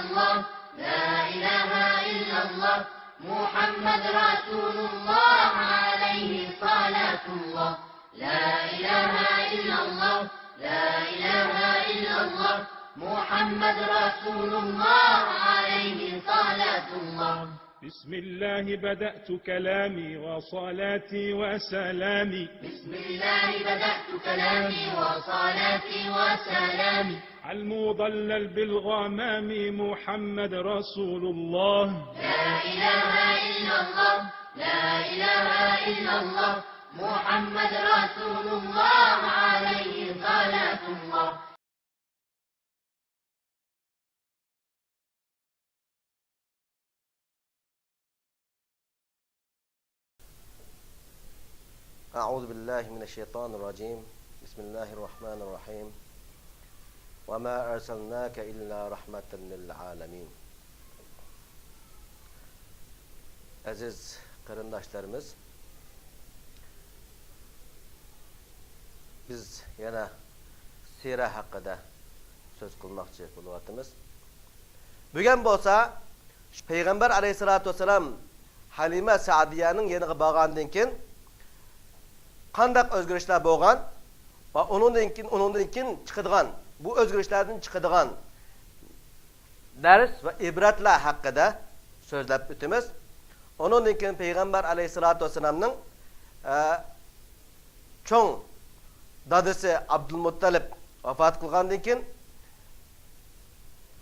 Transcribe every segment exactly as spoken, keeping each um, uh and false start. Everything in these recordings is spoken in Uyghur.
الله، لا إله إلا الله، محمد رسول الله، عليه صلاة الله. لا إله إلا الله، لا إله إلا الله، محمد رسول الله، عليه صلاة الله. بسم الله بدأت كلامي وصلاتي وسلامي. بسم الله بدأت كلامي وصلاتي وسلامي. على المضلل بالغمام محمد رسول الله. لا إله إلا الله، لا إله إلا الله، محمد رسول الله، عليه صلاة الله. أعوذ بالله من الشيطان الرجيم. بسم الله الرحمن الرحيم. وما أرسلناك إلا رحمة للعالمين. ئەزىز قېرىنداشلىرىمىز، بىز يەنە سىرە ھەققىدە سۆز قىلماقچى بولۇۋاتىمىز. بۈگۈن بولسا پەيغەمبەر ئەلەيھىسسالاتۇ ۋەسسالام ھەلىمە سەئدىيەنىڭ يېنىغا بارغاندىن كېيىن قانداق ئۆزگىرىشلەر بولغان ۋە ئۇنىڭدىن كېيىن، ئۇنىڭدىن كېيىن چىقىدىغان، بۇ ئۆزگىرىشلەردىن چىقىدىغان دەرس ۋە ئىبرەتلەر ھەققىدە سۆزلەپ ئۆتىمىز. ئۇنىڭدىن كېيىن پەيغەمبەر ئەلەيھىسسالاتۇ ۋەسسالامنىڭ، ئە، چوڭ دادىسى ئابدۇلمۇتتەلىپ ۋاپات قىلغاندىن كېيىن،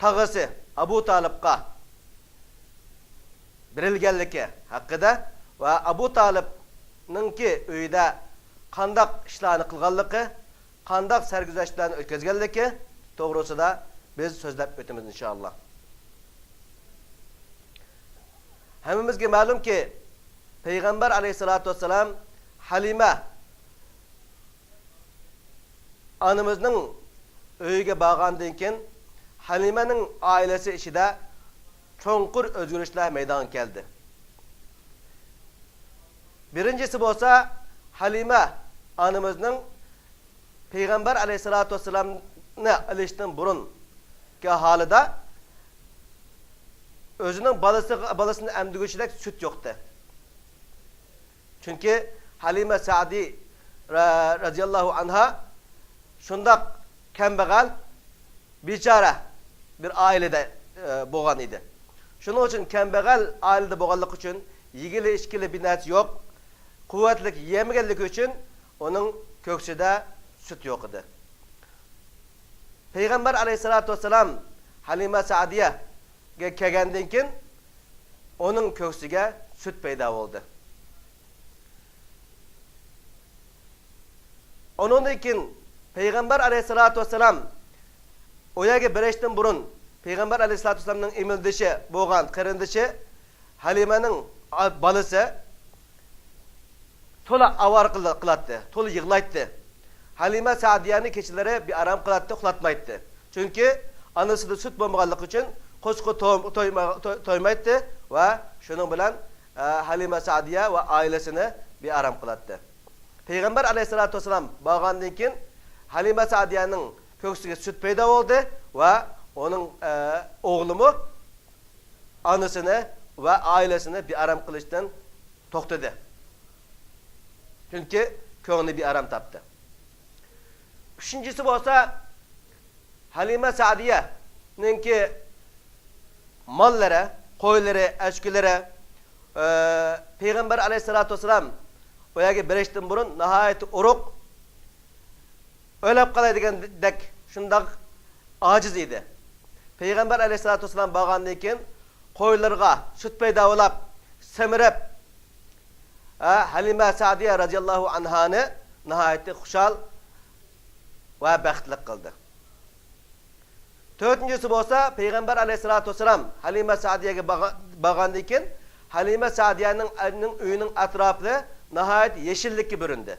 تاغىسى ئەبۇ تالىپقا بېرىلگەنلىكى ھەققىدە ۋە ئەبۇ تالىپنىڭكى ئۆيىدە قانداق ئىشلارنى قىلغانلىقى، قانداق سەرگۈزەشتلەرنى ئۆتكۈزگەنلىكى توغرىسىدا بىز سۆزلەپ ئۆتىمىز، ئىنشائاللا. ھەممىمىزگە مەلۇمكى، پەيغەمبەر ئەلەيھىسسالاتۇ ۋەسسالام ھەلىمە ئانىمىزنىڭ ئۆيىگە بارغاندىن كېيىن، ھەلىمەنىڭ ئائىلىسى ئىچىدە چوڭقۇر ئۆزگىرىشلەر مەيدانغا كەلدى. بىرىنچىسى بولسا، ھەلىمە ئانىمىزنىڭ پەيغەمبەر ئەلەيھىسسالاتۇ ۋەسسالامنى ئېلىشتىن بۇرۇنقى ھالىدا ئۆزىنىڭ بالىسىغا، بالىسىنى ئەمدۈرگۈچىدەك سۈت يوقتى. چۈنكى ھەلىمە سەئدى را-، رەزىياللاھۇ ئەنھا شۇنداق كەمبەغەل، بىچارە بىر ئائىلىدە، ئە، بولغان ئىدى. شۇنىڭ ئۈچۈن كەمبەغەل ئائىلىدە بولغانلىقى ئۈچۈن، يېگىلى ئىچكىلى بىر نەرسە يوق، قۇۋۋەتلىك يېيەلمىگەنلىكى ئۈچۈن ئۇنىڭ كۆكسىدە سۈت يوق ئىدى. پەيغەمبەر ئەلەيھىسسالاتۇ ۋەسسالام ھەلىمە سەئدىيەگە كەلگەندىن كېيىن، ئۇنىڭ كۆكسىگە سۈت پەيدا بولدى. ئۇنىڭدىن كېيىن پەيغەمبەر ئەلەيھىسسالاتۇ ۋەسسالام ئۇ يەرگە بېرىشتىن بۇرۇن، پەيغەمبەر ئەلەيھىسسالاتۇ ۋەسسالامنىڭ ئېمىلدىشى بولغان قېرىندىشى ھەلىمەنىڭ بالىسى تولا ئاۋارە قىل-، قىلاتتى، تولا يىغلايتتى. ھەلىمە سەئدىيەنى كېچىلىرى بىئارام قىلاتتى، ئۇخلاتمايتتى. چۈنكى ئانىسىدا سۈت بولمىغانلىقى ئۈچۈن قوشىقى تو-، تويما-، توي-، تويمايتتى ۋە شۇنىڭ بىلەن، ئە، ھەلىمە سەئدىيە ۋە ئائىلىسىنى بىئارام قىلاتتى. پەيغەمبەر ئەلەيھىسسالاتۇ ۋەسسالام بارغاندىن كېيىن ھەلىمە سەئدىيەنىڭ كۆكسىگە سۈت پەيدا بولدى ۋە ئۇنىڭ، ئە، ئوغلىمۇ ئانىسىنى ۋە ئائىلىسىنى بىئارام قىلىشتىن توختىدى. چۈنكى كۆڭلى بىئارام تاپتى. ئۈچىنچىسى بولسا، ھەلىمە سەئدىيەنىڭكى ماللىرى، قويلىرى، ئەچكىلىرى، ئە، پەيغەمبەر ئەلەيھىسسالاتۇ ۋەسسالام ئۇ يەرگە بېرىشتىن بۇرۇن ناھايىتى ئورۇق، ئۆلۈپ قالاي دېگەندەك شۇنداق ئاجىز ئىدى. پەيغەمبەر ئەلەيھىسسالاتۇ ۋەسسالام بارغاندىن كېيىن قويلىرىغا سۈت پەيدا بولاپ، سېمىرىپ، ھە، ھەلىمە سەئدىيە رەزىياللاھۇ ئەنھانى ناھايىتى خۇشال ۋە بەختلىك قىلدى. تۆتىنچىسى بولسا، پەيغەمبەر ئەلەيھىسسالاتۇ ۋەسسالام ھەلىمە سەئدىيەگە بارغا-، بارغاندىن كېيىن، ھەلىمە سەئدىيەنىڭ ئۆيىنىڭ ئەتراپى ناھايىتى يېشىللىككە بۈرۈندى.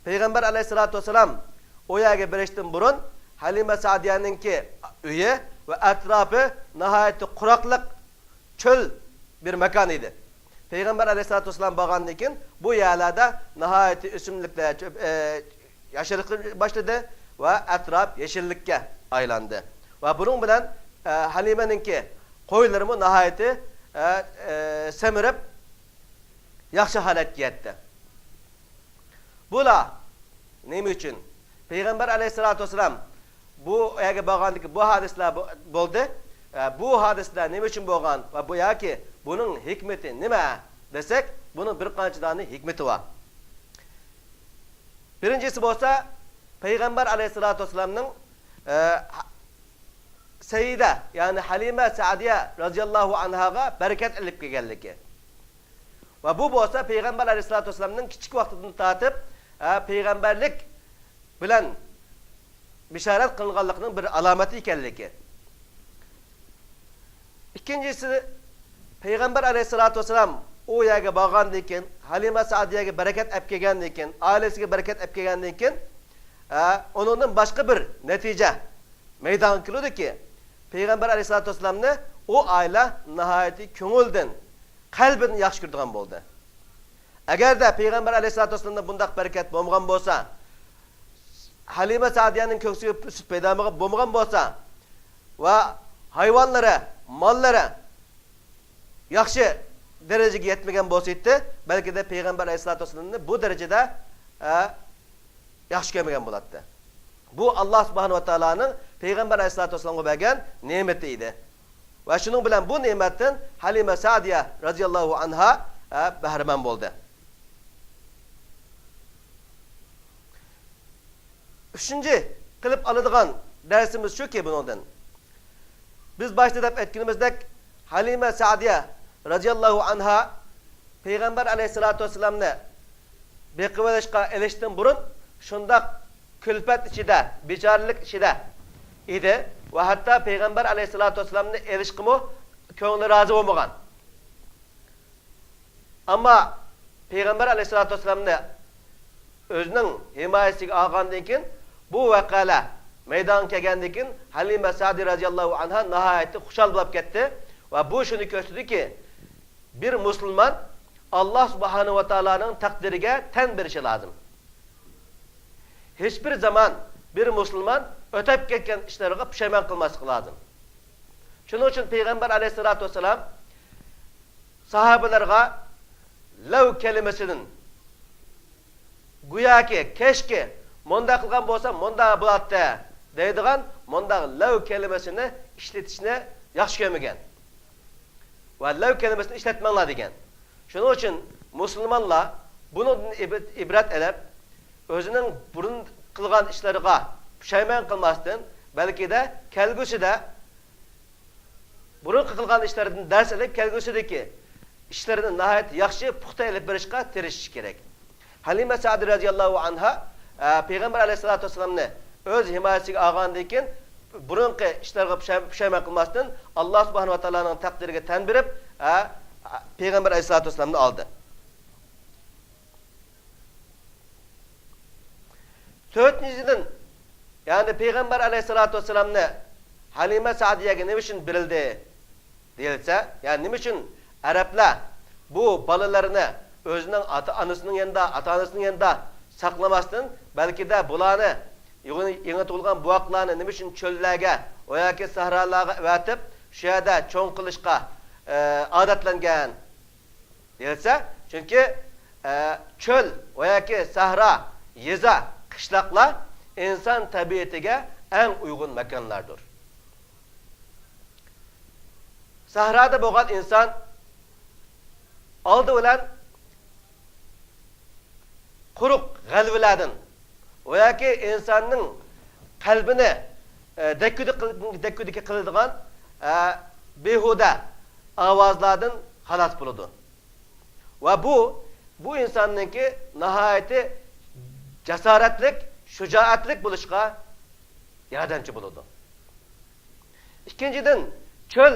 پەيغەمبەر ئەلەيھىسسالاتۇ ۋەسسالام ئۇ يەرگە بېرىشتىن بۇرۇن، ھەلىمە سەئدىيەنىڭكى ئۆيى ۋە ئەتراپى ناھايىتى قۇراقلىق، چۆل بىر ماكان ئىدى. پەيغەمبەر ئەلەيھىسسالاتۇ ۋەسسالام بارغاندىن كېيىن، بۇ يەرلەردە ناھايىتى ئۆسۈملۈكلەر، چۆپ-، ئە، ياشىلىققا باشلىدى ۋە ئەتراپ يېشىللىككە ئايلاندى. ۋە بۇنىڭ بىلەن ئە، ھەلىمەنىڭكى قويلىرىمۇ ناھايىتى، ئە، ئە، سەمرەپ، ياخشى ھالەتكە يەتتى. بۇلار نېمە ئۈچۈن؟ پەيغەمبەر ئەلەيھىسسالاتۇ ۋەسسالام بۇ يەرگە بارغاندىكى بۇ ھادىسىلەر بو-، بولدى. ئە، بۇ ھادىسىلەر نېمە ئۈچۈن بولغان ۋە بۇ ياكى بۇنىڭ ھېكمىتى نېمە دېسەك، بۇنىڭ بىر قانچە دانە ھېكمىتى بار. بىرىنچىسى بولسا، پەيغەمبەر ئەلەيھىسسالاتۇ ۋەسسالامنىڭ، ئە، سەيدە، يەنى ھەلىمە سەئدىيە رازىياللاھۇ ئەنھاغا بەرىكەت ئېلىپ كەلگەنلىكى. ۋە بۇ بولسا پەيغەمبەر ئەلەيھىسسالاتۇ ۋەسسالامنىڭ كىچىك ۋاقتىدىن تارتىپ، ئە، پەيغەمبەرلىك بىلەن بېشارەت قىلىنغانلىقىنىڭ بىر ئالامىتى ئىكەنلىكى. ئىككىنچىسى، پەيغەمبەر ئەلەيھىسسالاتۇ ۋەسسالام ئۇ يەرگە بارغاندىن كېيىن، ھەلىمە سەئدىيەگە بەرىكەت ئەپ كەلگەندىن كېيىن، ئائىلىسىگە بەرىكەت ئەپ كەلگەندىن كېيىن، ئە، ئۇنىڭدىن باشقا بىر نەتىجە مەيدانغا كېلىدۇكى، پەيغەمبەر ئەلەيھىسسالاتۇ ۋەسسالامنى ئۇ ئائىلە ناھايىتى كۆڭلىدىن، قەلبىدىن ياخشى كۆرىدىغان بولدى. ئەگەردە پەيغەمبەر ئەلەيھىسسالاتۇ ۋەسسالامدا بۇنداق بەرىكەت بولمىغان بولسا، ھەلىمە سەئدىيەنىڭ كۆكسىگە سۈت پەيدا بولمىغان بولسا ۋە ھايۋانلىرى، ماللىرى ياخشى دەرىجىگە يەتمىگەن بولسا ئىدى، بەلكىدە پەيغەمبەر ئەلەيھىسسالاتۇ ۋەسسالامنى بۇ دەرىجىدە، ئە، ياخشى كۆرمىگەن بولاتتى. بۇ، ئاللا سۇبھانەھۇ ۋە تائالانىڭ پەيغەمبەر ئەلەيھىسسالاتۇ ۋەسسالامغا بەرگەن نېمىتى ئىدى. ۋە شۇنىڭ بىلەن بۇ نېمەتتىن ھەلىمە سەئدىيە رازىياللاھۇ ئەنھا، ئە، بەھرىمەن بولدى. ئۈچىنچى قىلىپ ئالىدىغان دەرسىمىز شۇكى، بۇنىڭدىن بىز باشتا دەپ ئۆتكىنىمىزدەك، ھەلىمە سەئدىيە رازىياللاھۇ ئەنھا پەيغەمبەر ئەلەيھىسسالاتۇ ۋەسسالامنى بېقىۋېلىشقا ئېلىشتىن بۇرۇن شۇنداق كۈلپەت ئىچىدە، بىچارىلىك ئىچىدە ئىدى ۋە ھەتتا پەيغەمبەر ئەلەيھىسسالاتۇ ۋەسسالامنى ئېلىشقىمۇ كۆڭلى رازى بولمىغان. ئەمما پەيغەمبەر ئەلەيھىسسالاتۇ ۋەسسالامنى ئۆزىنىڭ ھىمايىسىگە ئالغاندىن كېيىن، بۇ ۋەقەلەر مەيدانغا كەلگەندىن كېيىن، ھەلىمە سەئدىيە رازىياللاھۇ ئەنھا ناھايىتى خۇشال بولۇپ كەتتى ۋە بۇ شۇنى كۆرسىتىدۇكى، بىر مۇسۇلمان ئاللا سۇبھانەھۇ ۋە تائالانىڭ تەقدىرىگە تەن بېرىشى لازىم. ھېچبىر زامان بىر مۇسۇلمان ئۆتۈپ كەتكەن ئىشلىرىغا پۇشايمان قىلماسلىقى لازىم. شۇنىڭ ئۈچۈن پەيغەمبەر ئەلەيھىسسالاتۇ ۋەسسالام ساھابىلەرگە لەۋ كەلىمىسىدىن، گوياكى، كەشكى مۇنداق قىلغان بولسام مۇنداق بولاتتى دەيدىغان مۇنداق لەۋ كەلىمىسىنى ئىشلىتىشنى ياخشى كۆرمىگەن. ۋە لەۋ كەلىمىسىنى ئىشلەتمەڭلار دېگەن. شۇنىڭ ئۈچۈن مۇسۇلمانلار بۇنىڭدىن ئىب-، ئىبرەت ئېلىپ، ئۆزىنىڭ بۇرۇن قىلغان ئىشلىرىغا پۇشايمان قىلماستىن، بەلكىدە كەلگۈسىدە بۇرۇنقى قىلغان ئىشلىرىدىن دەرس ئېلىپ، كەلگۈسىدىكى ئىشلىرىنى ناھايىتى ياخشى، پۇختا ئېلىپ بېرىشقا تىرىشىشى كېرەك. ھەلىمە سەئدى رەزىياللاھۇ ئەنھا، ئە، پەيغەمبەر ئەلەيھىسسالاتۇ ۋەسسالامنى ئۆز ھىمايىسىگە ئالغاندىن كېيىن، بۇرۇنقى ئىشلارغا پۇشاي-، پۇشايمان قىلماستىن، ئاللا سۇبھانەھۇ ۋە تائالانىڭ تەقدىرىگە تەن بېرىپ، ئە، پەيغەمبەر ئەلەيھىسسالاتۇ ۋەسسالامنى ئالدى. تۆتىنچىدىن، يەنى پەيغەمبەر ئەلەيھىسسالاتۇ ۋەسسالامنى ھەلىمە سەئدىيەگە نېمە ئۈچۈن بېرىلدى دېيىلسە، يەنى نېمە ئۈچۈن ئەرەبلەر بۇ بالىلىرىنى ئۆزىنىڭ ئاتا-ئانىسىنىڭ يېنىدا، ئاتا-ئانىسىنىڭ يېنىدا ساقلىماستىن، بەلكىدە بۇلارنى، يېڭى، يېڭى تۇغۇلغان بوۋاقلارنى نېمە ئۈچۈن چۆللەرگە ۋە ياكى سەھرالارغا ئەۋەتىپ، شۇ يەردە چوڭ قىلىشقا، ئە، ئادەتلەنگەن؟ دېيىلسە، چۈنكى، ئە، چۆل ۋە ياكى سەھرا، يېزا، قىشلاقلار ئىنسان تەبىئىتىگە ئەڭ ئۇيغۇن ماكانلاردۇر. سەھرادا بولغان ئىنسان ئالدى بىلەن قۇرۇق غەلۋىلەردىن ۋە ياكى ئىنساننىڭ قەلبىنى، ئە، دەككىدە قىل-، دەككىدىكى قىلىدىغان، ئە، بىھۇدە ئاۋازلاردىن خالاس بولىدۇ. ۋە بۇ، بۇ ئىنساننىڭكى ناھايىتى جاسارەتلىك، شۇجائەتلىك بولۇشقا ياردەمچى بولىدۇ. ئىككىنچىدىن، چۆل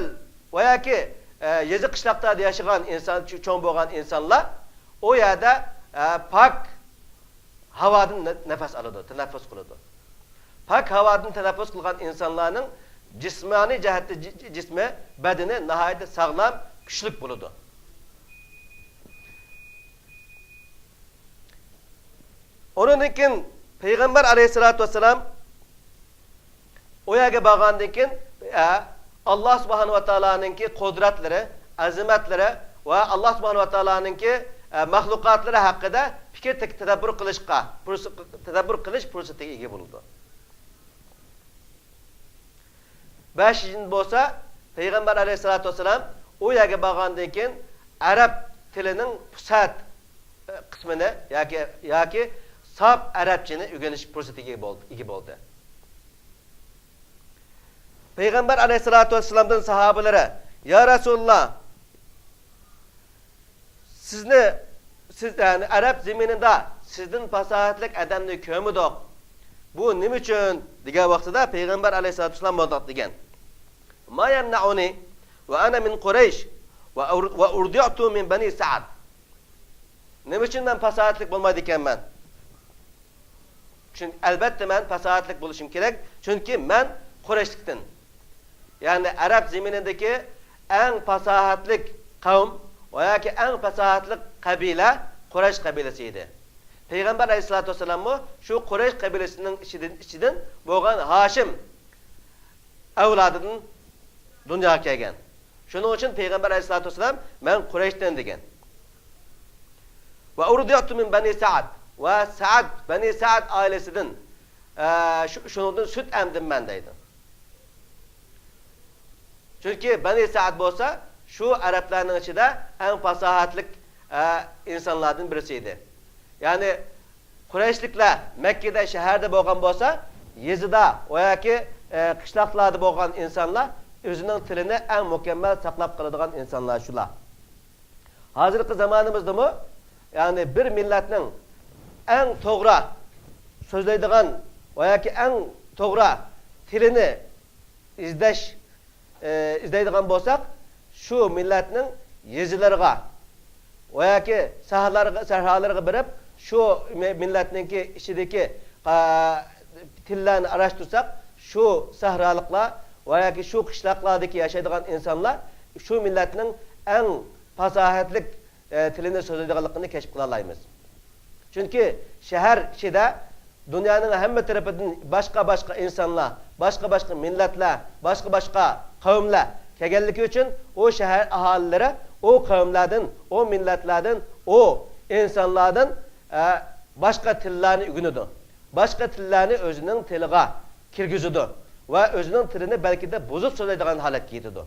ۋە ياكى، ئە، يېزا قىشلاقلاردا ياشىغان ئىنسان، چو-، چوڭ بولغان ئىنسانلار ئۇ يەردە، ئە، پاك ھاۋادىن نە-، نەپەس ئالىدۇ، تەنەپپۇس قىلىدۇ. پاك ھاۋادىن تەنەپپۇس قىلغان ئىنسانلارنىڭ جىسمانىي جەھەتتە جى-، جى-، جىسمى، بەدىنى ناھايىتى ساغلام، كۈچلۈك بولىدۇ. ئۇنىڭدىن كېيىن پەيغەمبەر ئەلەيھىسسالاتۇ ۋەسسالام ئۇ يەرگە بارغاندىن كېيىن، ئە، ئاللا سۇبھانەھۇ ۋە تائالانىڭكى قۇدرەتلىرى، ئەزىمەتلىرى ۋە ئاللا سۇبھانەھۇ ۋە تائالانىڭكى، ئە، مەخلۇقاتلىرى ھەققىدە پىكىر تەك-، تەدەببۇر قىلىشقا پۇرسەت، تەدەببۇر قىلىش پۇرسىتىگە ئىگە بولىدۇ. بەشىنچىدىن بولسا، پەيغەمبەر ئەلەيھىسسالاتۇ ۋەسسالام ئۇ يەرگە بارغاندىن كېيىن ئەرەب تىلىنىڭ پۇسەت، ئە، قىسمىنى ياكى، ياكى ساپ ئەرەبچىنى ئۆگىنىش پۇرسىتىگە ئىگە بولدى، ئىگە بولدى. پەيغەمبەر ئەلەيھىسسالاتۇ ۋەسسالامدىن ساھابىلىرى، يا رەسۇلاللا، سىزنى، سىز، يەنى ئەرەب زېمىنىدا سىزدىن پاساھەتلىك ئادەمنى كۆرمىدۇق. بۇ نېمە ئۈچۈن؟ دېگەن ۋاقتىدا پەيغەمبەر ئەلەيھىسسالاتۇ ۋەسسالام مۇنداق دېگەن، ما يەمنەئۇنى ۋە ئەنە مىن قۇرەيش ۋە ئۇر-، ۋە ئۇردىئتۇ مىن بەنى سەئد. نېمە ئۈچۈن مەن پاساھەتلىك بولمايدىكەنمەن؟ چۈنكى، ئەلۋەتتە، مەن پاساھەتلىك بولۇشۇم كېرەك، چۈنكى مەن قۇرەيشلىكتىن. يەنى ئەرەب زېمىنىدىكى ئەڭ پاساھەتلىك قەۋم ۋە ياكى ئەڭ پاساھەتلىك قەبىلە قۇرەيش قەبىلىسى ئىدى. پەيغەمبەر ئەلەيھىسسالاتۇ ۋەسسالاممۇ شۇ قۇرەيش قەبىلىسىنىڭ ئىچىدىن، ئىچىدىن بولغان ھاشىم ئەۋلادىدىن دۇنياغا كەلگەن. شۇنىڭ ئۈچۈن پەيغەمبەر ئەلەيھىسسالاتۇ ۋەسسالام، مەن قۇرەيشتىن دېگەن. ۋە ئۇردىئتۇ مىن بەنى سەئد. ۋە سەئد، بەنى سەئد ئائىلىسىدىن، ئە، شۇ، شۇنىڭدىن سۈت ئەمدىم مەن دەيدۇ. چۈنكى بەنى سەئد بولسا شۇ ئەرەبلەرنىڭ ئىچىدە ئەڭ پاساھەتلىك، ئە، ئىنسانلاردىن بىرسى ئىدى. يەنى قۇرەيشلىكلەر مەككىدە، شەھەردە بولغان بولسا، يېزىدا ۋە ياكى، ئە، قىشلاقلاردا بولغان ئىنسانلار ئۆزىنىڭ تىلىنى ئەڭ مۇكەممەل ساقلاپ قالىدىغان ئىنسانلار شۇلار. ھازىرقى زامانىمىزدىمۇ، يەنى بىر مىللەتنىڭ ئەڭ توغرا سۆزلەيدىغان ۋە ياكى ئەڭ توغرا تىلىنى ئىزدەش، ئى، ئىزدەيدىغان بولساق، شۇ مىللەتنىڭ يېزىلىرىغا ۋە ياكى سەھرالارغا، سەھرالىرىغا بېرىپ، شۇ مە-، مىللەتنىڭكى ئىچىدىكى، ئا، تىللارنى ئاراشتۇرساق، شۇ سەھرالىقلار ۋە ياكى شۇ قىشلاقلاردىكى ياشايدىغان ئىنسانلار شۇ مىللەتنىڭ ئەڭ پاساھەتلىك، ئە، تىلىنى سۆزلەيدىغانلىقىنى كەشىپ قىلالايمىز. چۈنكى شەھەر ئىچىدە دۇنيانىڭ ھەممە تەرىپىدىن باشقا-باشقا ئىنسانلار، باشقا-باشقا مىللەتلەر، باشقا-باشقا قەۋملەر كەلگەنلىكى ئۈچۈن، ئۇ شەھەر ئاھالىلىرى ئۇ قەۋملەردىن، ئۇ مىللەتلەردىن، ئۇ ئىنسانلاردىن، ئە، باشقا تىللارنى ئۆگىنىدۇ. باشقا تىللارنى ئۆزىنىڭ تىلىغا كىرگۈزىدۇ ۋە ئۆزىنىڭ تىلىنى بەلكىدە بۇزۇپ سۆزلەيدىغان ھالەتكە يېتىدۇ.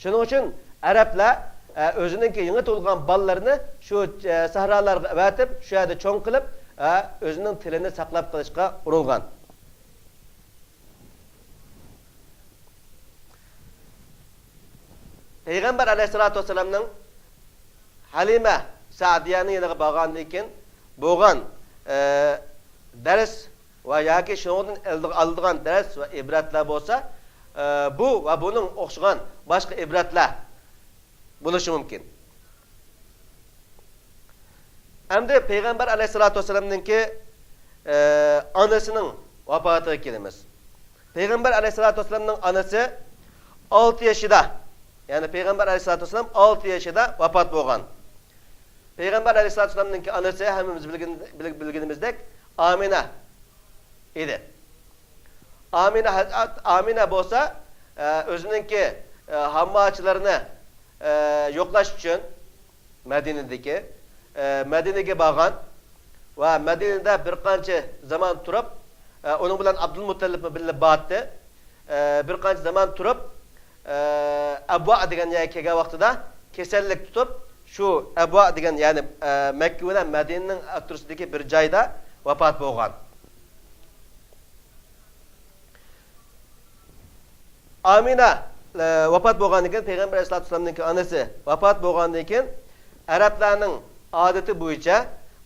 شۇنىڭ ئۈچۈن ئەرەبلەر، ئە، ئۆزىنىڭكى يېڭى تۇغۇلغان بالىلىرىنى شۇ، ئە، سەھرالارغا ئەۋەتىپ، شۇ يەردە چوڭ قىلىپ، ئە، ئۆزىنىڭ تىلىنى ساقلاپ قېلىشقا ئۇرۇنغان. پەيغەمبەر ئەلەيھىسسالاتۇ ۋەسسالامنىڭ ھەلىمە سەئدىيەنىڭ يېنىغا بارغاندىن كېيىن بولغان، ئە، دەرس ۋە ياكى شۇنىڭدىن ئېلىدىغ-، ئالىدىغان دەرس ۋە ئىبرەتلەر بولسا، ئە، بۇ ۋە بۇنىڭ ئوخشىغان باشقا ئىبرەتلەر بولۇشى مۇمكىن. ئەمدى پەيغەمبەر ئەلەيھىسسالاتۇ ۋەسسالامنىڭكى، ئە، ئانىسىنىڭ ۋاپاتىغا كېلىمىز. پەيغەمبەر ئەلەيھىسسالاتۇ ۋەسسالامنىڭ ئانىسى ئالتە يېشىدا، يەنى پەيغەمبەر ئەلەيھىسسالاتۇ ۋەسسالام ئالتە يېشىدا ۋاپات بولغان. پەيغەمبەر ئەلەيھىسسالاتۇ ۋەسسالامنىڭكى ئانىسى ھەممىمىز بىلگىن-، بىل-، بىلگىنىمىزدەك ئامىنە ئىدى. ئامىنە ھەز-، ئامىنە بولسا، ئە، ئۆزىنىڭكى، ئە، ھاممالچىلىرىنى، ئە، يوقلاش ئۈچۈن مەدىنىدىكى، ئە، مەدىنىگە بارغان ۋە مەدىنىدە بىر قانچە زامان تۇرۇپ، ئە، ئۇنىڭ بىلەن ئابدۇلمۇتتەلىپمۇ بىللە باراتتى. ئە، بىر قانچە زامان تۇرۇپ، ئە، ئەبۋا دېگەن يەرگە كەلگەن ۋاقتىدا كېسەللىك تۇتۇپ، شۇ ئەبۋا دېگەن، يەنى، ئە، مەككە بىلەن مەدىنىنىڭ ئوتتۇرىسىدىكى بىر جايدا ۋاپات بولغان. ئامىنە، ئە، ۋاپات بولغاندىن كېيىن، پەيغەمبەر ئەلەيھىسسالاتۇ ۋەسسالامنىڭكى ئانىسى ۋاپات بولغاندىن كېيىن، ئەرەبلەرنىڭ ئادىتى بويىچە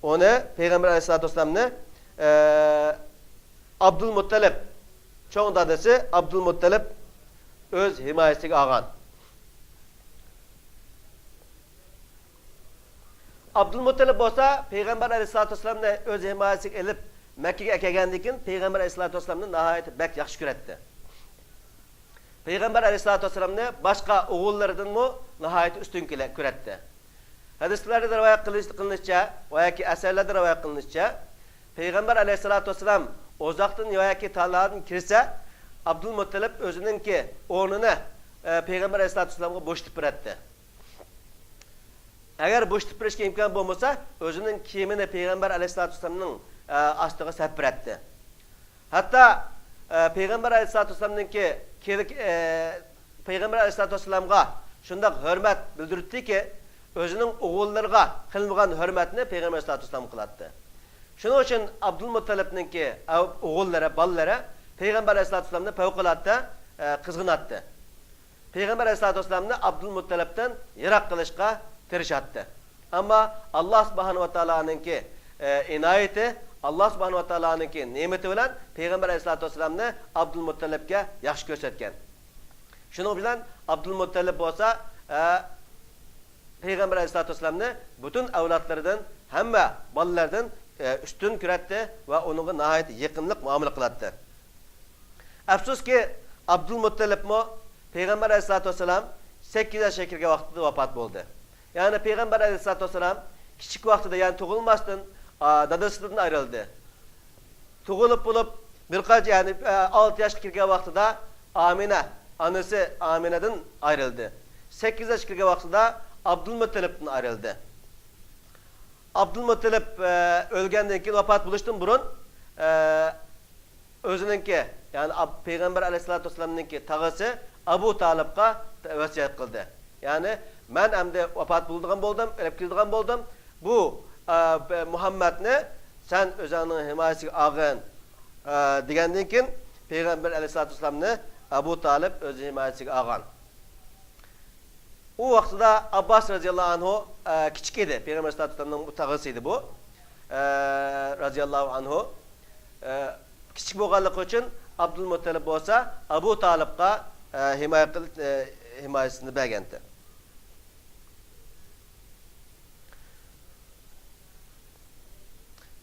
ئۇنى، پەيغەمبەر ئەلەيھىسسالاتۇ ۋەسسالامنى، ئە، ئابدۇلمۇتتەلىپ، چوڭ دادىسى ئابدۇلمۇتتەلىپ ئۆز ھىمايىسىگە ئالغان. ئابدۇلمۇتتەلىپ بولسا پەيغەمبەر ئەلەيھىسسالاتۇ ۋەسسالامنى ئۆز ھىمايىسىگە ئېلىپ، مەككىگە ئەكەلگەندىن كېيىن، پەيغەمبەر ئەلەيھىسسالاتۇ ۋەسسالامنى ناھايىتى بەك ياخشى كۆرەتتى. پەيغەمبەر ئەلەيھىسسالاتۇ ۋەسسالامنى باشقا ئوغۇللىرىدىنمۇ ناھايىتى ئۈستۈن كۆرە-، كۆرەتتى. ھەدىسلەردە رىۋايەت قىلىش-، قىلىنىشىچە ۋە ياكى ئەسەرلەردە رىۋايەت قىلىنىشىچە، پەيغەمبەر ئەلەيھىسسالاتۇ ۋەسسالام ئۇزاقتىن ۋە ياكى تالادىن كىرسە، ئابدۇلمۇتتەلىپ ئۆزىنىڭكى ئورنىنى، ئە، پەيغەمبەر ئەلەيھىسسالاتۇ ۋەسسالامغا بوشىتىپ بېرەتتى. ئەگەر بوشىتىپ بېرىشكە ئىمكان بولمىسا، ئۆزىنىڭ كىيىمىنى پەيغەمبەر ئەلەيھىسسالاتۇ ۋەسسالامنىڭ، ئە، ئاستىغا سەپ بېرەتتى. ھەتتا، ئە، پەيغەمبەر ئەلەيھىسسالاتۇ ۋەسسالامنىڭكى كېلىك-، ئە، پەيغەمبەر ئەلەيھىسسالاتۇ ۋەسسالامغا شۇنداق ھۆرمەت بىلدۈرەتتىكى، ئۆزىنىڭ ئوغۇللىرىغا قىلمىغان ھۆرمەتنى پەيغەمبەر ئەلەيھىسسالاتۇ ۋەسسالامغا قىلاتتى. شۇنىڭ ئۈچۈن ئابدۇلمۇتتەلىپنىڭكى ئە، ئوغۇللىرى، بالىلىرى پەيغەمبەر ئەلەيھىسسالاتۇ ۋەسسالامنى پەۋقۇلئاددە، ئە، قىزغىناتتى. پەيغەمبەر ئەلەيھىسسالاتۇ ۋەسسالامنى ئابدۇلمۇتتەلىپتىن يىراق قىلىشقا تىرىشاتتى. ئەمما ئاللا سۇبھانەھۇ ۋە تائالانىڭكى، ئە، ئىنايىتى، ئاللا سۇبھانەھۇ ۋە تائالانىڭكى نېمىتى بىلەن پەيغەمبەر ئەلەيھىسسالاتۇ ۋەسسالامنى ئابدۇلمۇتتەلىپكە ياخشى كۆرسەتكەن. شۇنىڭ بىلەن ئابدۇلمۇتتەلىپ بولسا، ئە، پەيغەمبەر ئەلەيھىسسالاتۇ ۋەسسالامنى پۈتۈن ئەۋلادلىرىدىن، ھەممە بالىلاردىن، ئە، ئۈستۈن كۆرەتتى ۋە ئۇنىڭغا ناھايىتى يېقىملىق مۇئامىلە قىلاتتى. ئەپسۇسكى، ئابدۇلمۇتتەلىپمۇ پەيغەمبەر ئەلەيھىسسالاتۇ ۋەسسالام سەككىز ياشقا كىرگەن ۋاقتىدا ۋاپات بولدى. يەنى پەيغەمبەر ئەلەيھىسسالاتۇ ۋەسسالام كىچىك ۋاقتىدا، يەنى تۇغۇلماستىن، ئا، دادىسىدىن ئايرىلدى. تۇغۇلۇپ بولۇپ بىر قانچە، يەنى، ئە، ئالتە ياشقا كىرگەن ۋاقتىدا ئامىنە، ئانىسى ئامىنەدىن ئايرىلدى. سەككىز ياشقا كىرگەن ۋاقتىدا ئابدۇلمۇتتەلىپتىن ئايرىلدى. ئابدۇلمۇتتەلىپ، ئە، ئۆلگەندىن كېيىن، ۋاپات بولۇشتىن بۇرۇن، ئە، ئۆزىنىڭكى، يەنى ئاب-، پەيغەمبەر ئەلەيھىسسالاتۇ ۋەسسالامنىڭكى تاغىسى ئەبۇ تالىپقا ۋەسىيەت قىلدى. يەنى، مەن ئەمدى ۋاپات بولىدىغان بولدۇم، ئۆلۈپ كېتىدىغان بولدۇم. بۇ، ئە، ب-، مۇھەممەدنى سەن ئۆزۈڭنىڭ ھىمايىسىگە ئالغىن، ئە، دېگەندىن كېيىن، پەيغەمبەر ئەلەيھىسسالاتۇ ۋەسسالامنى ئەبۇ تالىپ ئۆز ھىمايىسىگە ئالغان. ئۇ ۋاقتىدا ئابباس رەزىياللاھۇ ئەنھۇ، ئە، كىچىك ئىدى. پەيغەمبەر ئەلەيھىسسالاتۇ ۋەسسالامنىڭ بۇ تاغىسى ئىدى بۇ. ئە، رەزىياللاھۇ ئەنھۇ. ئە، كىچىك بولغانلىقى ئۈچۈن ئابدۇلمۇتتەلىپ بولسا ئەبۇ تالىپقا، ئە، ھىمايە قىل-، ئە، ھىمايىسىنى بەرگەنتى.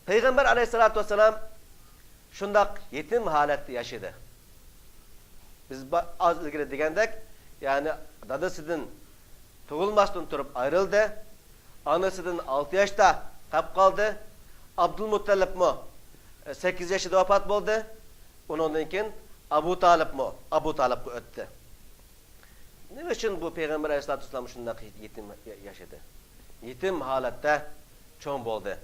پەيغەمبەر ئەلەيھىسسالاتۇ ۋەسسالام شۇنداق يېتىم ھالەتتە ياشىدى. بىز با-، ئاز ئىلگىرى دېگەندەك، يەنى دادىسىدىن تۇغۇلماستىن تۇرۇپ ئايرىلدى. ئانىسىدىن ئالتە ياشتا قاپ قالدى. ئابدۇلمۇتتەلىپمۇ، ئە، سەككىز ياشىدا ۋاپات بولدى. ئۇنىڭدىن كېيىن ئەبۇ تالىپمۇ ئەبۇ تالىپقا ئۆتتى. نېمە ئۈچۈن بۇ پەيغەمبەر ئەلەيھىسسالاتۇ ۋەسسالام شۇنداق يېتىم يا-، ياشىدى؟ يېتىم ھالەتتە چوڭ بولدى.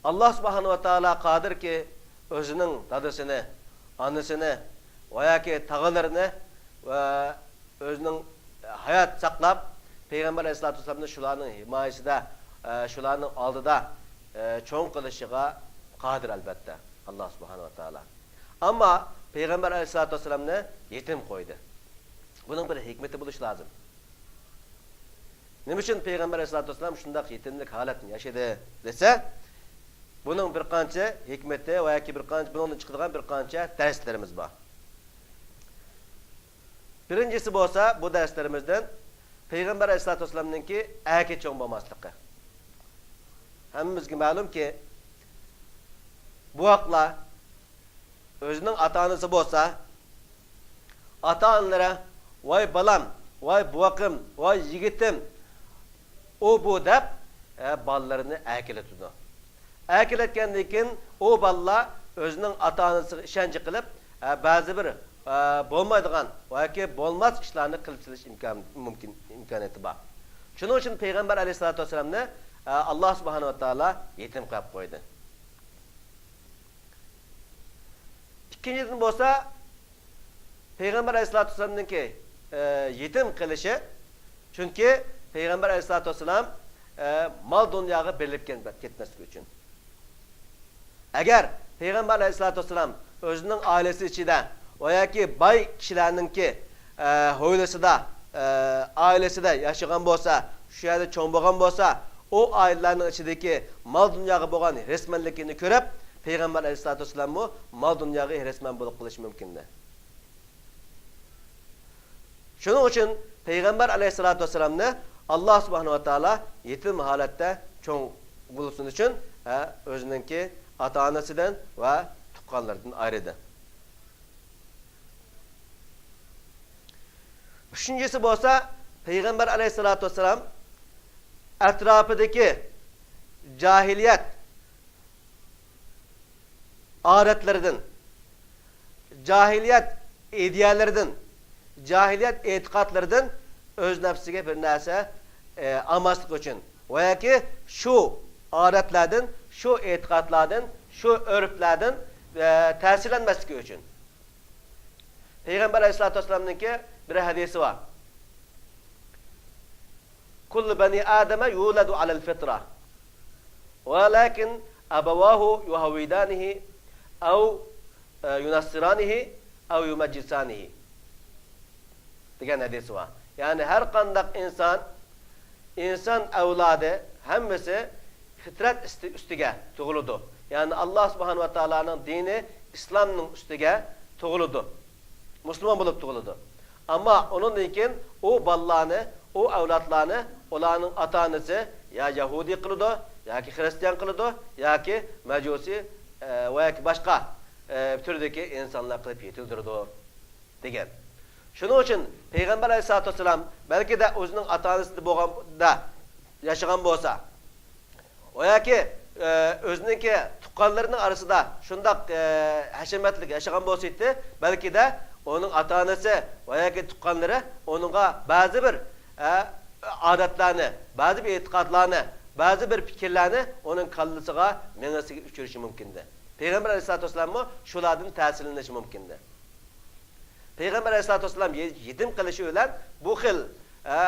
ئاللا سۇبھانەھۇ ۋە تائالا قادىركى، ئۆزىنىڭ دادىسىنى، ئانىسىنى ۋە ياكى تاغىلىرىنى ۋە ئۆزىنىڭ ھايات ساقلاپ، پەيغەمبەر ئەلەيھىسسالاتۇ ۋەسسالامنى شۇلارنىڭ ھىمايىسىدە، ئە، شۇلارنىڭ ئالدىدا، ئە، چوڭ قىلىشىغا قادىر، ئەلبەتتە، ئاللا سۇبھانەھۇ ۋە تائالا. ئەمما پەيغەمبەر ئەلەيھىسسالاتۇ ۋەسسالامنى يېتىم قويدى. بۇنىڭ بىر ھېكمىتى بولۇشى لازىم. نېمە ئۈچۈن پەيغەمبەر ئەلەيھىسسالاتۇ ۋەسسالام شۇنداق يېتىملىك ھالەتنى ياشىدى دېسە، بۇنىڭ بىر قانچە ھېكمىتى ۋە ياكى بىر قانچە، بۇنىڭدىن چىقىدىغان بىر قانچە دەرسلىرىمىز بار. بىرىنچىسى بولسا، بۇ دەرسلىرىمىزدىن پەيغەمبەر ئەلەيھىسسالاتۇ ۋەسسالامنىڭكى ئەركە چوڭ بولماسلىقى. ھەممىمىزگە مەلۇمكى، بوۋاقلار ئۆزىنىڭ ئاتا-ئانىسى بولسا، ئاتا-ئانىلىرى، «ۋاي بالام، ۋاي بوۋىقىم، ۋاي يىگىتىم، ئۇ بۇ» دەپ، ئە، بالىلىرىنى ئەركىلىتىدۇ. ئەركىلەتكەندىن كېيىن ئۇ بالىلار ئۆزىنىڭ ئاتا-ئانىسىغا ئىشەنچ قىلىپ، ئە، بەزى بىر، ئە، بولمايدىغان ياكى بولماس ئىشلارنى قىلىپ سېلىش ئىمكان، مۇمكىن، ئىمكانىيىتى بار. شۇنىڭ ئۈچۈن پەيغەمبەر ئەلەيھىسسالاتۇ ۋەسسالامنى، ئە، ئاللا سۇبھانەھۇ ۋە تائالا يېتىم قىلىپ قويدى. ئىككىنچىدىن بولسا، پەيغەمبەر ئەلەيھىسسالاتۇ ۋەسسالامنىڭكى، ئە، يېتىم قىلىشى، چۈنكى پەيغەمبەر ئەلەيھىسسالاتۇ ۋەسسالام، ئە، مال دۇنياغا بېرىلىپ كەت-، كەتمەسلىكى ئۈچۈن. ئەگەر پەيغەمبەر ئەلەيھىسسالاتۇ ۋەسسالام ئۆزىنىڭ ئائىلىسى ئىچىدە ۋە ياكى باي كىشىلەرنىڭكى، ئە، ھويلىسىدا، ئە، ئائىلىسىدە ياشىغان بولسا، شۇ يەردە چوڭ بولغان بولسا، ئۇ ئائىلىلەرنىڭ ئىچىدىكى مال دۇنياغا بولغان ھېرىسمەنلىكىنى كۆرۈپ، پەيغەمبەر ئەلەيھىسسالاتۇ ۋەسسالاممۇ مال دۇنياغا ھېرىسمەن بولۇپ قېلىشى مۇمكىن. شۇنىڭ ئۈچۈن پەيغەمبەر ئەلەيھىسسالاتۇ ۋەسسالامنى ئاللا سۇبھانەھۇ ۋە تائالا يېتىم ھالەتتە چوڭ بولسۇن ئۈچۈن، ھە، ئۆزىنىڭكى ئاتا-ئانىسىدىن ۋە تۇغقانلىرىدىن ئايرىدى. ئۈچىنچىسى بولسا، پەيغەمبەر ئەلەيھىسسالاتۇ ۋەسسالام ئەتراپىدىكى جاھىلىيەت ئادەتلىرىدىن، جاھىلىيەت ئىدىيەلىرىدىن، جاھىلىيەت ئېتىقادلىرىدىن ئۆز نەپسىگە بىر نەرسە، ئە، ئالماسلىق ئۈچۈن ۋە ياكى شۇ ئادەتلەردىن، شۇ ئېتىقادلاردىن، شۇ ئۆرپلەردىن، ئە، تەسىرلەنمەسلىكى ئۈچۈن. پەيغەمبەر ئەلەيھىسسالاتۇ ۋەسسالامنىڭكى بىر ھەدىسى بار. كل بني آدم يولد على الفطرة، ولكن أبواه يهودانه أو، ئە، ينصرانه أو يمجسانه دېگەن ھەدىسى بار. يەنى ھەر قانداق ئىنسان، ئىنسان ئەۋلادى ھەممىسى فىترەت ئۈستى، ئۈستىگە تۇغۇلىدۇ. يەنى ئاللا سۇبھانەھۇ ۋە تائالانىڭ دىنى ئىسلامنىڭ ئۈستىگە تۇغۇلىدۇ. مۇسۇلمان بولۇپ تۇغۇلىدۇ. ئەمما ئۇنىڭدىن كېيىن ئۇ بالىلارنى، ئۇ ئەۋلادلارنى ئۇلارنىڭ ئاتا-ئانىسى يا يەھۇدىي قىلىدۇ، ياكى خىرىستىيان قىلىدۇ، ياكى مەجۇسىي، ئە، ۋە ياكى باشقا، ئە، تۈردىكى ئىنسانلار قىلىپ يېتىلدۈرىدۇ، دېگەن. شۇنىڭ ئۈچۈن پەيغەمبەر ئەلەيھىسسالاتۇ ۋەسسالام بەلكىدە ئۆزىنىڭ ئاتا-ئانىسىدا بولغاندا ياشىغان بولسا، ۋە ياكى، ئە، ئۆزىنىڭكى تۇغقانلىرىنىڭ ئارىسىدا شۇنداق، ئە، ھەشەمەتلىك ياشىغان بولسا ئىدى، بەلكىدە ئۇنىڭ ئاتا-ئانىسى ۋە ياكى تۇغقانلىرى ئۇنىڭغا بەزى بىر، ئە، ئادەتلەرنى، بەزى بىر ئېتىقادلارنى، بەزى بىر پىكىرلەرنى ئۇنىڭ كاللىسىغا، مېڭىسىگە ئۆچۈرۈشى مۇمكىن ئىدى. پەيغەمبەر ئەلەيھىسسالاتۇ ۋەسسالاممۇ شۇلاردىن تەسىرلىنىشى مۇمكىن ئىدى. پەيغەمبەر ئەلەيھىسسالاتۇ ۋەسسالام يېتىم قېلىشى بىلەن بۇ خىل، ئە،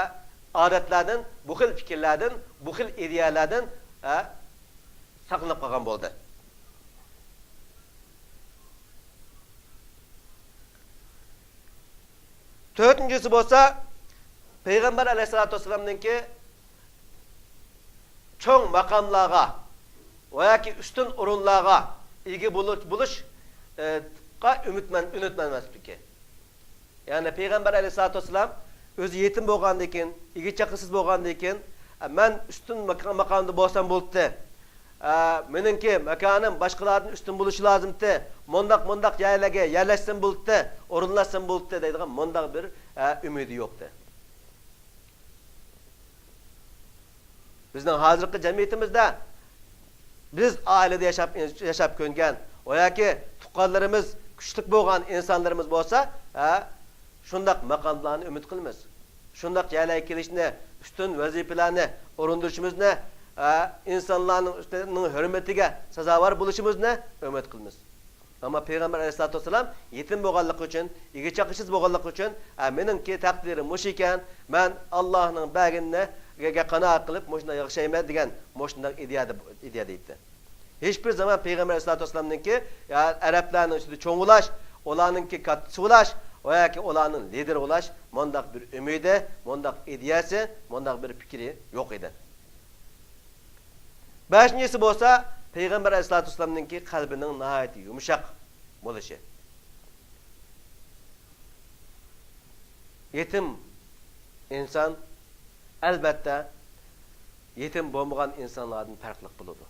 ئادەتلەردىن، بۇ خىل پىكىرلەردىن، بۇ خىل ئىدىيەلەردىن، ئە، ساقلىنىپ قالغان بولدى. تۆتىنچىسى بولسا، پەيغەمبەر ئەلەيھىسسالاتۇ ۋەسسالامنىڭكى چوڭ ماقاملارغا ۋە ياكى ئۈستۈن ئورۇنلارغا ئىگە بولۇش، بولۇش، ئە، قا ئۈمىدمەن-، ئۈمىدمەنمەسلىكى. يەنى پەيغەمبەر ئەلەيھىسسالاتۇ ۋەسسالام ئۆزى يېتىم بولغاندىن كېيىن، ئىگە چاقىسىز بولغاندىن كېيىن، ئە، مەن ئۈستۈن ماقا-، ماقامدا بولسام بولدى. ئە، مېنىڭكى ماكانىم باشقىلاردىن ئۈستۈن بولۇشى لازىمتى. مۇنداق، مۇنداق يەرلەرگە يەرلەشسەم بولدى، ئورۇنلاشسام بولدى دەيدىغان مۇنداق بىر، ئە، ئۈمىدى يوقتى. بىزنىڭ ھازىرقى جەمئىيىتىمىزدە بىز ئائىلىدە ياشاپ، ياشاپ كۆنگەن ۋە ياكى تۇغقانلىرىمىز كۈچلۈك بولغان ئىنسانلىرىمىز بولسا، ھە، شۇنداق ماقاملارنى ئۈمىد قىلىمىز. شۇنداق يەرلەرگە كېلىشنى، ئۈستۈن ۋەزىپىلەرنى ئورۇندۇرۇشىمىزنى، ھە، ئىنسانلارنىڭ ئۈستىنىڭ ھۆرمىتىگە سازاۋەر بولۇشىمىزنى ئۈمىد قىلىمىز. ئەمما پەيغەمبەر ئەلەيھىسسالاتۇ ۋەسسالام يېتىم بولغانلىقى ئۈچۈن، ئىگە چاقىسىز بولغانلىقى ئۈچۈن، ئە، مېنىڭكى تەقدىرىم مۇشۇ ئىكەن، مەن ئاللاھنىڭ بەرگىنىگە قانائەت قىلىپ، مۇشۇنداق ياشايمەن دېگەن مۇشۇنداق ئىدىيەدە، ئىدىيەدە ئىدى. ھېچبىر زامان پەيغەمبەر ئەلەيھىسسالاتۇ ۋەسسالامنىڭكى، يا، ئەرەبلەرنىڭ ئىچىدە چوڭ بولۇش، ئۇلارنىڭكى كاتتىسى بولۇش ۋە ياكى ئۇلارنىڭ لىدىرى بولۇش، مۇنداق بىر ئۈمىدى، مۇنداق ئىدىيەسى، مۇنداق بىر پىكرى يوق ئىدى. بەشىنچىسى بولسا، پەيغەمبەر ئەلەيھىسسالاتۇ ۋەسسالامنىڭكى قەلبىنىڭ ناھايىتى يۇمشاق بولۇشى. يېتىم ئىنسان، ئەلبەتتە، يېتىم بولمىغان ئىنسانلاردىن پەرقلىق بولىدۇ.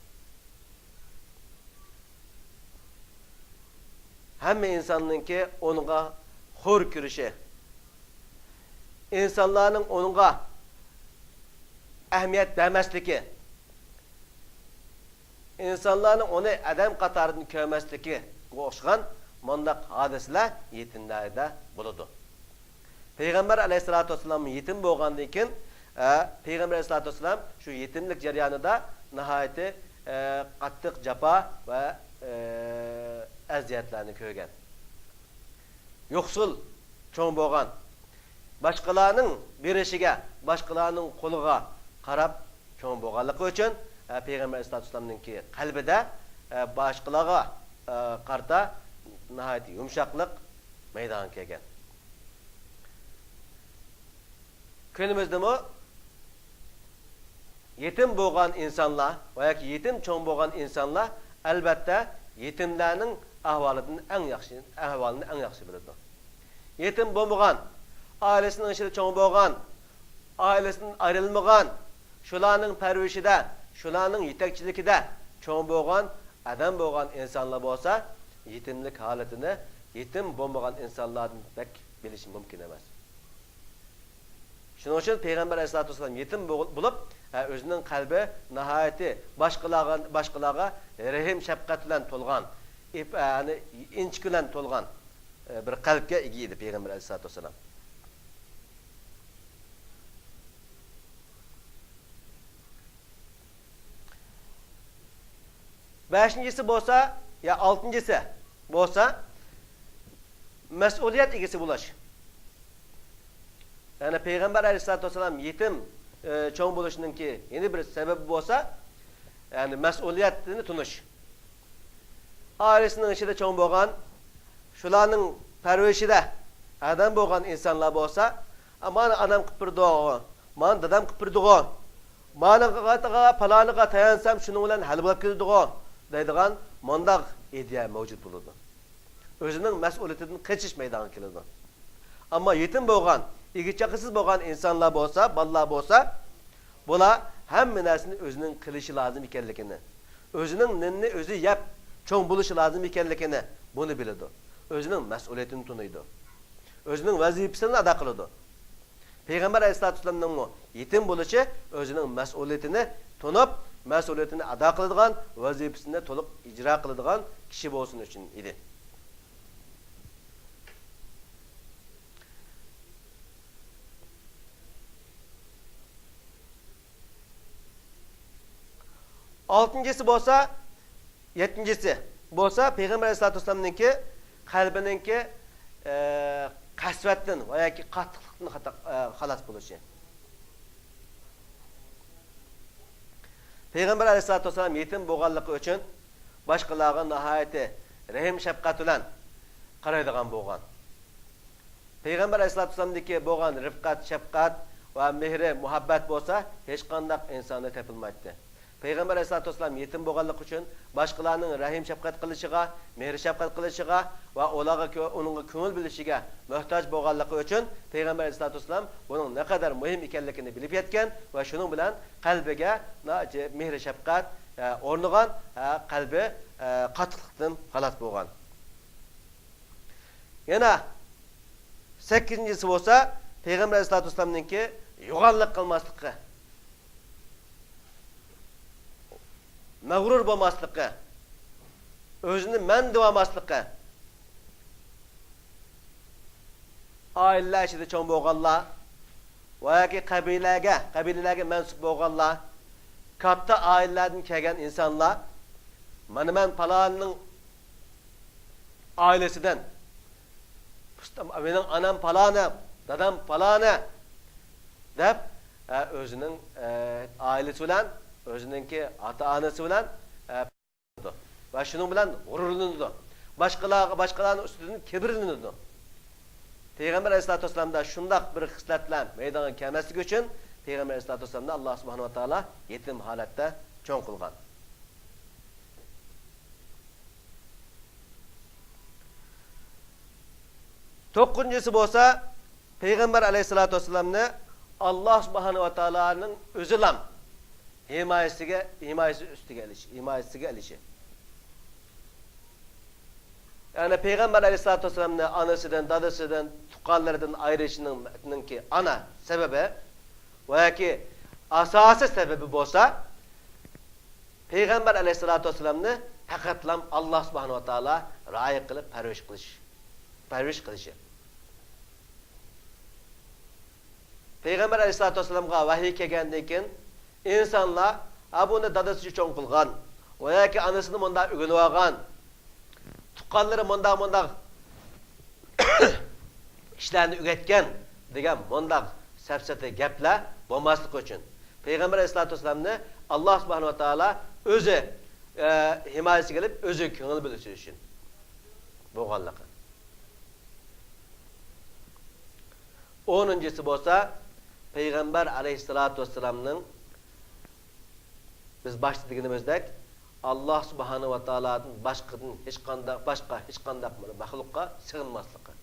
ھەممە ئىنساننىڭكى ئۇنىڭغا خور كۆرۈشى، ئىنسانلارنىڭ ئۇنىڭغا ئەھمىيەت بەرمەسلىكى، ئىنسانلارنىڭ ئۇنى ئادەم قاتارىدىن كۆرمەسلىكىگە ئوخشىغان مۇنداق ھادىسىلەر يېتىملەردە بولىدۇ. پەيغەمبەر ئەلەيھىسسالاتۇ ۋەسسالام يېتىم بولغاندىن كېيىن، ئە، پەيغەمبەر ئەلەيھىسسالاتۇ ۋەسسالام شۇ يېتىملىك جەريانىدا ناھايىتى، ئە، قاتتىق جاپا ۋە، ئە، ئەزىيەتلەرنى كۆرگەن. يوقسۇل چوڭ بولغان، باشقىلارنىڭ بېرىشىگە، باشقىلارنىڭ قولىغا قاراپ چوڭ بولغانلىقى ئۈچۈن، ئە، پەيغەمبەر ئەلەيھىسسالاتۇ ۋەسسالامنىڭكى قەلبىدە، ئە، باشقىلارغا، ئە، قارىتا ناھايىتى يۇمشاقلىق مەيدانغا كەلگەن. كۈنىمىزدىمۇ يېتىم بولغان ئىنسانلار ۋە ياكى يېتىم چوڭ بولغان ئىنسانلار، ئەلۋەتتە، يېتىملەرنىڭ ئەھۋالىدىن ئەڭ ياخشى، ئەھۋالىنى ئەڭ ياخشى بىلىدۇ. يېتىم بولمىغان، ئائىلىسىنىڭ ئىچىدە چوڭ بولغان، ئائىلىسىدىن ئايرىلمىغان، شۇلارنىڭ پەرۋىشىدە، شۇلارنىڭ يېتەكچىلىكىدە چوڭ بولغان ئادەم بولغان ئىنسانلار بولسا، يېتىملىك ھالىتىنى يېتىم بولمىغان ئىنسانلاردىن بەك بىلىشى مۇمكىن ئەمەس. شۇنىڭ ئۈچۈن پەيغەمبەر ئەلەيھىسسالاتۇ ۋەسسالام يېتىم بول-، بولۇپ، ئە، ئۆزىنىڭ قەلبى ناھايىتى باشقىلارغا، باشقىلارغا رەھىم شەپقەت بىلەن تولغان، ئىپ-، ئە، يەنى ئىنچىكە بىلەن تولغان، بىر قەلبكە ئىگە ئىدى پەيغەمبەر ئەلەيھىسسالاتۇ ۋەسسالام. بەشىنچىسى بولسا، يا ئالتىنچىسى بولسا، مەسئۇلىيەت ئىگىسى بولۇش. يەنى پەيغەمبەر ئەلەيھىسسالاتۇ ۋەسسالام يېتىم، ئى، چوڭ بولۇشىنىڭكى يەنە بىر سەۋەبى بولسا، يەنى مەسئۇلىيەتنى تونۇش. ئائىلىسىنىڭ ئىچىدە چوڭ بولغان، شۇلارنىڭ پەرۋىشىدە ئادەم بولغان ئىنسانلار بولسا، «ئا، مانا ئانام قىلىپ بېرىدىغۇ، مانا دادام قىلىپ بېرىدىغۇ، مانىغا، پالانىغا تايانسام، شۇنىڭ بىلەن ھەل بولۇپ كېتىدىغۇ» دەيدىغان مۇنداق ئىدىيە مەۋجۇت بولىدۇ. ئۆزىنىڭ مەسئۇلىيىتىدىن قېچىش مەيدانغا كېلىدۇ. ئەمما يېتىم بولغان، ئىگە-چاقىسىز بولغان ئىنسانلار بولسا، بالىلار بولسا، بۇلار ھەممە نەرسىنى ئۆزىنىڭ قىلىشى لازىم ئىكەنلىكىنى، ئۆزىنىڭ نېنىنى ئۆزى يەپ چوڭ بولۇشى لازىم ئىكەنلىكىنى بۇنى بىلىدۇ. ئۆزىنىڭ مەسئۇلىيىتىنى تونۇيدۇ. ئۆزىنىڭ ۋەزىپىسىنى ئادا قىلىدۇ. پەيغەمبەر ئەلەيھىسسالاتۇ ۋەسسالامنىڭمۇ يېتىم بولۇشى ئۆزىنىڭ مەسئۇلىيىتىنى تونۇپ، مەسئۇلىيىتىنى ئادا قىلىدىغان، ۋەزىپىسىنى تولۇق ئىجرا قىلىدىغان كىشى بولسۇن ئۈچۈن ئىدى. ئالتىنچىسى بولسا، يەتتىنچىسى بولسا پەيغەمبەر ئەلەيھىسسالاتۇ ۋەسسالامنىڭكى قەلبىنىڭكى، ئە، قەسۋەتتىن ۋە ياكى قاتتىقلىقتىن خاتا-، ئە، خالاس بولۇشى. پەيغەمبەر ئەلەيھىسسالاتۇ ۋەسسالام يېتىم بولغانلىقى ئۈچۈن باشقىلارغا ناھايىتى رەھىم شەپقەت بىلەن قارايدىغان بولغان. پەيغەمبەر ئەلەيھىسسالاتۇ ۋەسسالامدىكى بولغان رىفقەت، شەپقەت ۋە مېھرى، مۇھەببەت بولسا ھېچقانداق ئىنساندا تېپىلمايتتى. پەيغەمبەر ئەلەيھىسسالاتۇ ۋەسسالام يېتىم بولغانلىقى ئۈچۈن باشقىلارنىڭ رەھىم شەپقەت قىلىشىغا، مېھرى شەپقەت قىلىشىغا ۋە ئۇلارغا كۆ-، ئۇنىڭغا كۆڭۈل بۆلۈشىگە موھتاج بولغانلىقى ئۈچۈن پەيغەمبەر ئەلەيھىسسالاتۇ ۋەسسالام بۇنىڭ نەقەدەر مۇھىم ئىكەنلىكىنى بىلىپ يەتكەن ۋە شۇنىڭ بىلەن قەلبىگە ناھايىتى مېھرى شەپقەت، ئە، ئورنىغان، ئە، قەلبى، ئە، قاتتىقلىقتىن خالاس بولغان. يەنە سەككىزىنچىسى بولسا پەيغەمبەر ئەلەيھىسسالاتۇ ۋەسسالامنىڭكى يوغانلىق قىلماسلىقى، مەغرۇر بولماسلىقى، ئۆزىنى مەن دېۋالماسلىقى. ئائىلىلەر ئىچىدە چوڭ بولغانلار ۋە ياكى قەبىلىلەرگە، قەبىلىلەرگە مەنسۇپ بولغانلار، كاتتا ئائىلىلەردىن كەلگەن ئىنسانلار، «مانا مەن پالانىنىڭ ئائىلىسىدىن، مېنىڭ ئانام پالانى، دادام پالانى» دەپ، ئە، ئۆزىنىڭ، ئە، ئائىلىسى بىلەن، ئۆزىنىڭكى ئاتا-ئانىسى بىلەن، ئە، ۋە شۇنىڭ بىلەن غۇرۇرلىنىدۇ. باشقىلارغا، باشقىلارنىڭ ئۈستىدىن كىبىرلىنىدۇ. پەيغەمبەر ئەلەيھىسسالاتۇ ۋەسسالامدا شۇنداق بىر خىسلەتلەر مەيدانغا كەلمەسلىكى ئۈچۈن پەيغەمبەر ئەلەيھىسسالاتۇ ۋەسسالامنى ئاللا سۇبھانەھۇ ۋە تائالا يېتىم ھالەتتە چوڭ قىلغان. توققۇزىنچىسى بولسا، پەيغەمبەر ئەلەيھىسسالاتۇ ۋەسسالامنى ئاللا سۇبھانەھۇ ۋە تائالانىڭ ئۆزىلا ھىمايىسىگە، ھىمايىسى ئۈستىگە ئېلىشى، ھىمايىسىگە ئېلىشى. يەنى پەيغەمبەر ئەلەيھىسسالاتۇ ۋەسسالامنى ئانىسىدىن، دادىسىدىن، تۇغقانلىرىدىن ئايرىشىنىڭ، نىڭكى ئانا سەۋەبى ۋە ياكى ئاساسىي سەۋەبى بولسا، پەيغەمبەر ئەلەيھىسسالاتۇ ۋەسسالامنى پەقەتلا ئاللا سۇبھانەھۇ ۋە تائالا رىئايە قىلىپ پەرۋىش قىلىش، پەرۋىش قىلىشى. پەيغەمبەر ئەلەيھىسسالاتۇ ۋەسسالامغا ۋەھىي كەلگەندىن كېيىن، ئىنسانلار، «ھە، بۇنى دادىسى چوڭ قىلغان ۋە ياكى ئانىسىنى مۇنداق ئۆگىنىۋالغان، تۇغقانلىرى مۇنداق، مۇنداق كىشىلەرنى ئۆگەتكەن» دېگەن مۇنداق سەپسەتە گەپلەر بولماسلىقى ئۈچۈن، پەيغەمبەر ئەلەيھىسسالاتۇ ۋەسسالامنى ئاللا سۇبھانەھۇ ۋە تائالا ئۆزى، ئە، ھىمايىسىگە ئېلىپ، ئۆزى كۆڭۈل بۆلۈشى ئۈچۈن بولغانلىقى. ئونىنچىسى بولسا، پەيغەمبەر ئەلەيھىسسالاتۇ ۋەسسالامنىڭ، بىز باشتا دېگىنىمىزدەك، ئاللا سۇبھانەھۇ ۋە تائالادىن باشقىدىن ھېچقانداق، باشقا ھېچقانداق بىر مەخلۇققا سېغىنماسلىقى.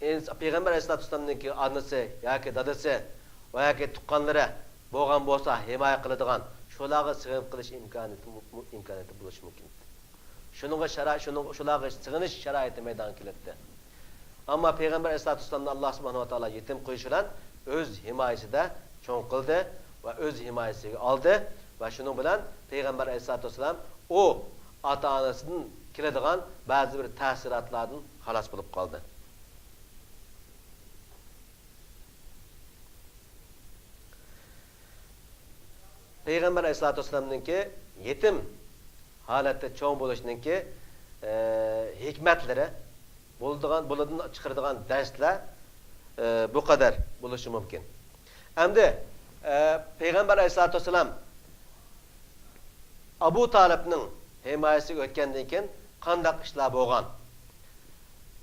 ئىنس-، پەيغەمبەر ئەلەيھىسسالاتۇ ۋەسسالامنىڭكى ئانىسى ياكى دادىسى ۋە ياكى تۇغقانلىرى بولغان بولسا، ھىمايە قىلىدىغان، شۇلارغا سېغىنىپ قېلىش ئىمكانىيىتى، ئىمكانىيىتى بولۇشى مۇمكىن. شۇنىڭغا شارا-، شۇنىڭ، شۇلارغا سېغىنىش شارائىتى مەيدانغا كېلەتتى. ئەمما پەيغەمبەر ئەلەيھىسسالاتۇ ۋەسسالامنى ئاللا سۇبھانەھۇ ۋە تائالا يېتىم قويۇش بىلەن ئۆز ھىمايىسىدە چوڭ قىلدى ۋە ئۆز ھىمايىسىگە ئالدى ۋە شۇنىڭ بىلەن پەيغەمبەر ئەلەيھىسسالاتۇ ۋەسسالام ئۇ ئاتا-ئانىسىدىن كېلىدىغان بەزى بىر تەسىراتلاردىن خالاس بولۇپ قالدى. پەيغەمبەر ئەلەيھىسسالاتۇ ۋەسسالامنىڭكى يېتىم ھالەتتە چوڭ بولۇشنىڭكى، ئە، ھېكمەتلىرى، بولىدىغان، بۇلاردىن چىقىرىدىغان دەرسلەر، ئە، بۇ قەدەر بولۇشى مۇمكىن. ئەمدى، ئە، پەيغەمبەر ئەلەيھىسسالاتۇ ۋەسسالام ئەبۇ تالىپنىڭ ھىمايىسىگە ئۆتكەندىن كېيىن قانداق ئىشلار بولغان؟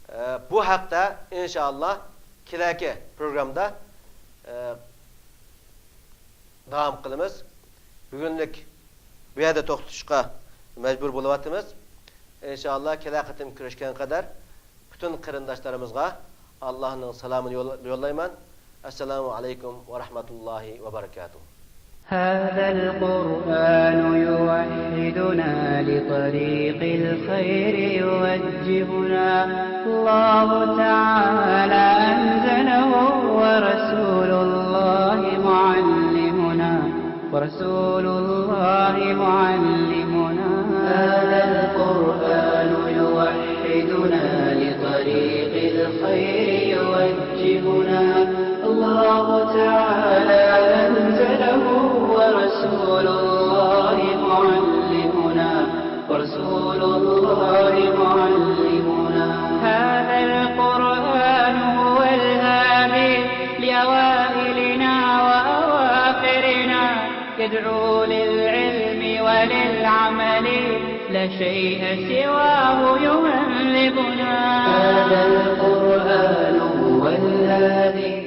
ئە، بۇ ھەقتە ئىنشائاللا كېلەكى پروگرامدا، ئە، داۋام قىلىمىز. بۈگۈنلۈك بۇ يەردە توختىتىشقا مەجبۇر بولۇۋاتىمىز. ئىنشائاللا كېلەر قېتىم كۆرۈشكەن قەدەر پۈتۈن قېرىنداشلىرىمىزغا ئاللاھنىڭ سالامىنى يول-، يوللايمەن. السلام عليكم ورحمة الله وبركاته. هذا القرآن يوحدنا لطريق الخير يوجهنا. الله تعالى أنزله ورسول الله معلمنا. ورسول الله معلمنا. هذا القرآن يوحدنا لطريق الخير يوجهنا. الله تعالى أنزله ورسول الله معلمنا. ورسول الله معلمنا. هذا القرآن هو الهادي لأوائلنا وأواخرنا. يدعو للعلم وللعمل، لا شيء سواه يهذبنا. هذا القرآن هو الهادي.